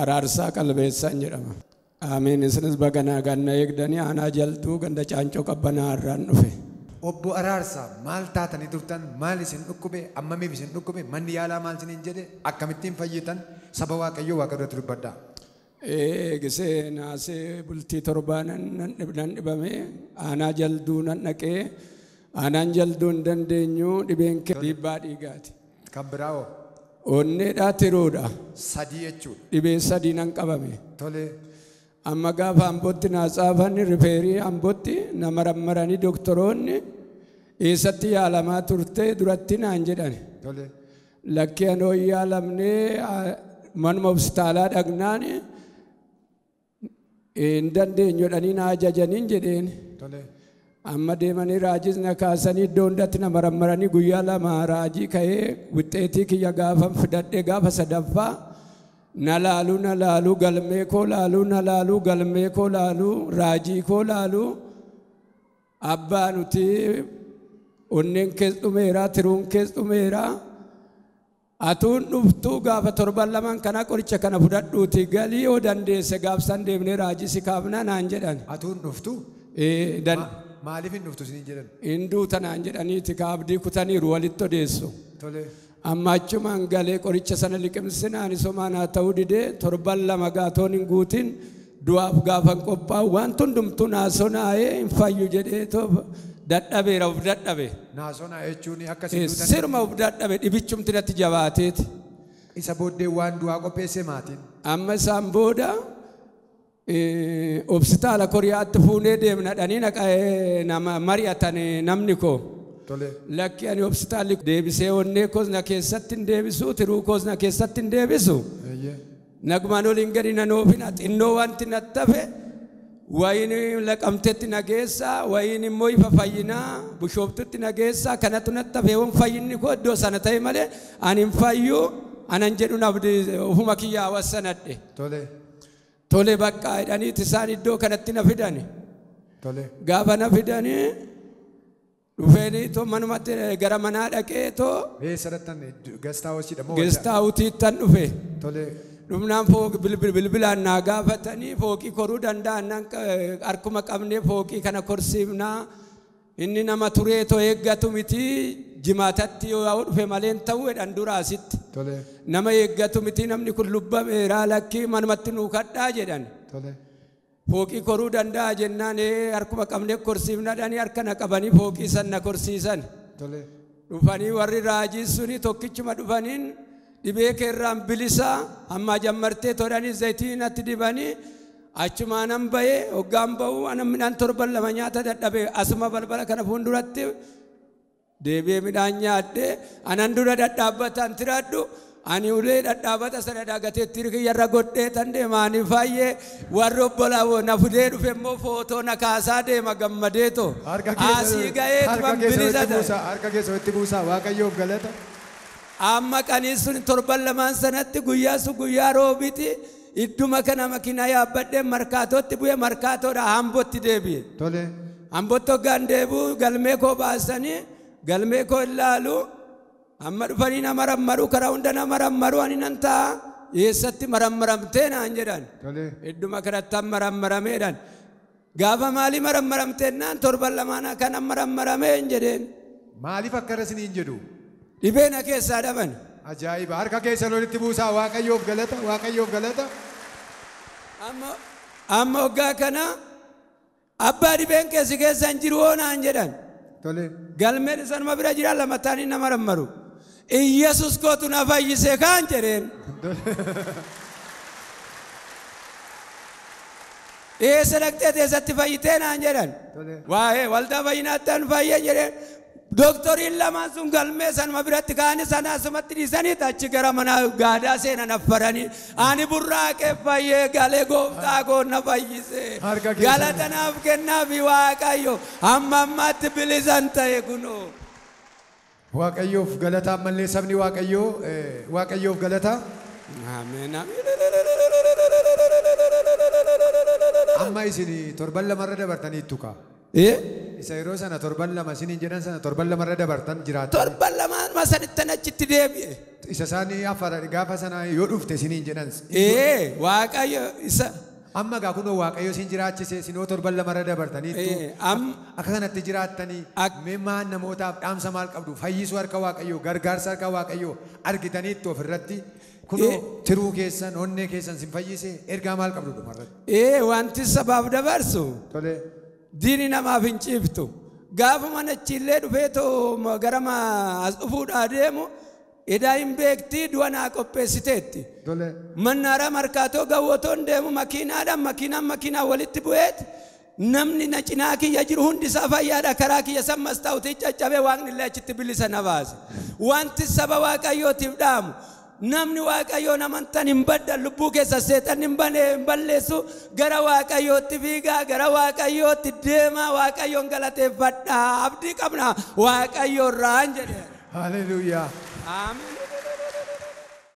Araarsaa Qalbeessaan jedhama. Ameen. Isinis baganaa ganna eegdanii aanaa jaltuu ganda caancoo qabbanaa irraan dhufe. Obbo Araarsaa maal taatanii turtan? Maal isin dhukkube? Ammamiif isin dhukkube? Manni yaalaa maal isiniin jedhe? Akkamittiin fayyitan? Saba Waaqayyoo Waaqa duratti dubbadhaa. Gisee naasee bultii torbaa nan dhibame aanaa jalduu nan dhaqee aanaan jalduu hin dandeenyu dhibeen kee dhiibbaa dhiigaati. Kan biraa hoo? Onneedhaa tiruudha. Sadii jechuudha. Dhibee sadii nan qabame. Tole. Amma gaafa Ambootti naa tsaafan rifeerii Ambootti na marammaranii doktoroonni eessatti yaalamaa turte duratti naan jedhan. Tole. Lakkee anoo yaalamnee manuma hospitaalaa dhaqnaan hin dandeenyu jedhanii na ajajaniin jedheen. Tole. Amma deemanii raajis na kaasanii iddoo hundatti na marammaranii guyyaa lama raajii ka'ee wixxeetii kiyya gaafa fidadhee gaafa sadaffaa na laaluu na laaluu galmee koo laaluu na laaluu galmee koo laaluu raajii koo laaluu abbaa nuti onneen kees dhumeeraa tiruun kees dhumeeraa atuun dhuftuu gaafa torban lamaan kana qoricha kana fudhadhuuti galii yoo dandeesse gaafsan deemnee raajii si kaafnaa naan jedhan. Atuun dhuftuu? Maaliif hin dhuftu isiniin jedhan? Hin duuta naan jedhaniiti kaabdii kutaniiru walitti odeessu. Tole. Amma achumaan galee qoricha sana liqimsinaan isomaan haa ta'uu didee torban lama gaatoon hin guutin du'aaf gaafan qophaa'u waan hundumtuu naasonaa'ee hin fayyu jedhee dadhabeera of dadhabe. Naasonaa jechuun akkasii duutan. Sirma of dadhabe dhibichumti natti jabaateeti. Isa booddee waan du'aa qopheesse maatiin. Amma isaan booda hospitaala Koriyaatti fuunee deemna dhanii nama mari'atan namni koo. Lakki ani hospitaalli deebisee onnee koos na keessatti hin deebisu tiruu koos na keessatti hin deebisu. Nagumaan oliin gadi nan oofina xinnoo wanti natti hafe wayin laqamtetti na geessa wayin immoo ifa fayyinaa bushooftutti na geessa kanatu natti hafe yoon fayyinni koo iddoo sana ta'e malee ani hin fayyu anan jedhu ofuma kiyyaa wassanadhe. Tole. Tole bakka jedhaniiti isaan iddoo kanatti na fidani. Tole. Gaafa na fidanii dhufeenii too manumatti gara manaa dhaqee too. Eessa dhattan geestaa hoosiidha moo? Geestaa hoosiittan dhufe. Tole. Dhumnaan bilbilaan naa gaafatanii fooqii koruu danda'an harkuma qabnee fooqii kana korsiifnaa inni nama turee too eeggatu miti jimaatatti yoo dhufe malee hin ta'u jedhan duraasitti. Tole. Nama eeggatu miti namni kun lubbameeraa lakkii manumatti nuu kadhaa jedhan. Tole. Fooqii koruu danda'a jennaan harkuma qabnee korsiifna dhanii harka na qabanii fooqii san na korsiisan. Tole. Dhufanii warri raajii suni tokkichuma dhufaniin dhibee keerraan bilisa amma jammartee tolanii zayitii natti dibanii achumaan bahee hoggaan bahu ana midhaan torban lama nyaata dadhabe asuma balbala kana fuulduratti deebi'ee midhaan nyaadhe anan dura dhadhaabbatan tiradhu ani ulee dhadhaabbata sana dagateetti kiyyarra godhee tan deema ani fayyee warri obbolaa na fidee dhufe immoo footoo na kaasaa deema gammadeeto asii ga'ee tuman bilisa ta'e. Harka keessa walitti buusaa Waaqayyoof galata. Amma qanii sun torban lamaan sanatti guyyaa sun guyyaa roobiiti idduma kana makiinaa yaabbadhee markaatootti bu'ee markaatoodha Ambootti deebi'e. Tole. Ambootti hoggaan deebi'u galmee koo baasanii galmee koo ilaalu amma dhufanii na marammaru karaa hunda na marammaru ani nan ta'a eessatti marammaramtee naan jedhan. Tole. Idduma kanatti maramarameedhaan gaafa maalii marammaramtee naan torban lamaan kana marammaramee hin jedheen. Maaliif akkana isiniin jedhu? Dhibee na keessaa dhaban. Ajaa'iba! Harka keessan walitti buusaa Waaqayyoof galata Waaqayyoof galata. Amma hoggaa kana abbaa dhibeen keessi keessa hin jiru hoo naan jedhan. Tole. Galmeen isaanuma bira jira lama ta'anii na marammaru. Iyyasuus kootu na fayyise kaan jedheen. Eessa dhaqxee eessatti fayyitee naan jedhan. Waa'ee waldaa fayyinaatti an fayyee jedheen. Doktoriin lamaan sun galmee sanuma biratti ka'anii sana asumatti dhiisanii achi gara mana gaadaa seenan affaranii ani burraaqee fayyee galee gooftaa koo na fayyise. Galata naaf kennaafi Waaqayyo amma ammaatti bilisan ta'e kunoo. Waaqayyoof galata ammallee sabni Waaqayyoo Waaqayyoof galata. Ameen. Amma isin torban lamarra dabartaniittu kaa. Isa yeroo sana torban lama isiniin jedhan sana torban lamarra dabartan jiraatan. Torban lamaan sanittan achitti deebi'e. Isa isaanii afara gaafa sana yoo dhufte isiniin jedhan. Ee, Waaqayyo isa. Amma gaa kunoo Waaqayyo isin jiraachise, isinoo torban lamarra dabartaniittu. Akka kanatti jiraattanii mee maal namootaaf dhaamsa maal qabdu? Fayyisuu harka Waaqayyoo, gargaarsa harka Waaqayyoo argitaniittu ofirratti. Kunoo tiruu keessan, onnee keessan sin fayyise, ergaa maal qabdu dhumarratti? Ee, wanti sabaaf dabarsu. Tole. Diini namaaf hin ciiftu. Gaafuma nachiillee dhufeetoo gara as dhufuudhaa deemu edaa hin beektii du'a naa qopheessiteetti. Tole. Mannaara markaatoo gawwatoon deemu makiinaadhaan makiinaan makiinaa walitti bu'eet namni na cinaa kiyya jiru hundi isaa fayyaadha, karaa kiyya san mastaawutii caccabee Waaqni illee achitti bilisa na baase. Wanti saba Waaqayyootiif dhaamu, namni Waaqayyoon amantan hin baddan, lubbuu keessa seexanni hin bane hin balleessu, gara Waaqayyootti fiigaa, gara Waaqayyootti deemaa, Waaqayyoon galateeffadhaa, abdii qabna Waaqayyoorraan jedhe. Haleluuyaa. Amiin.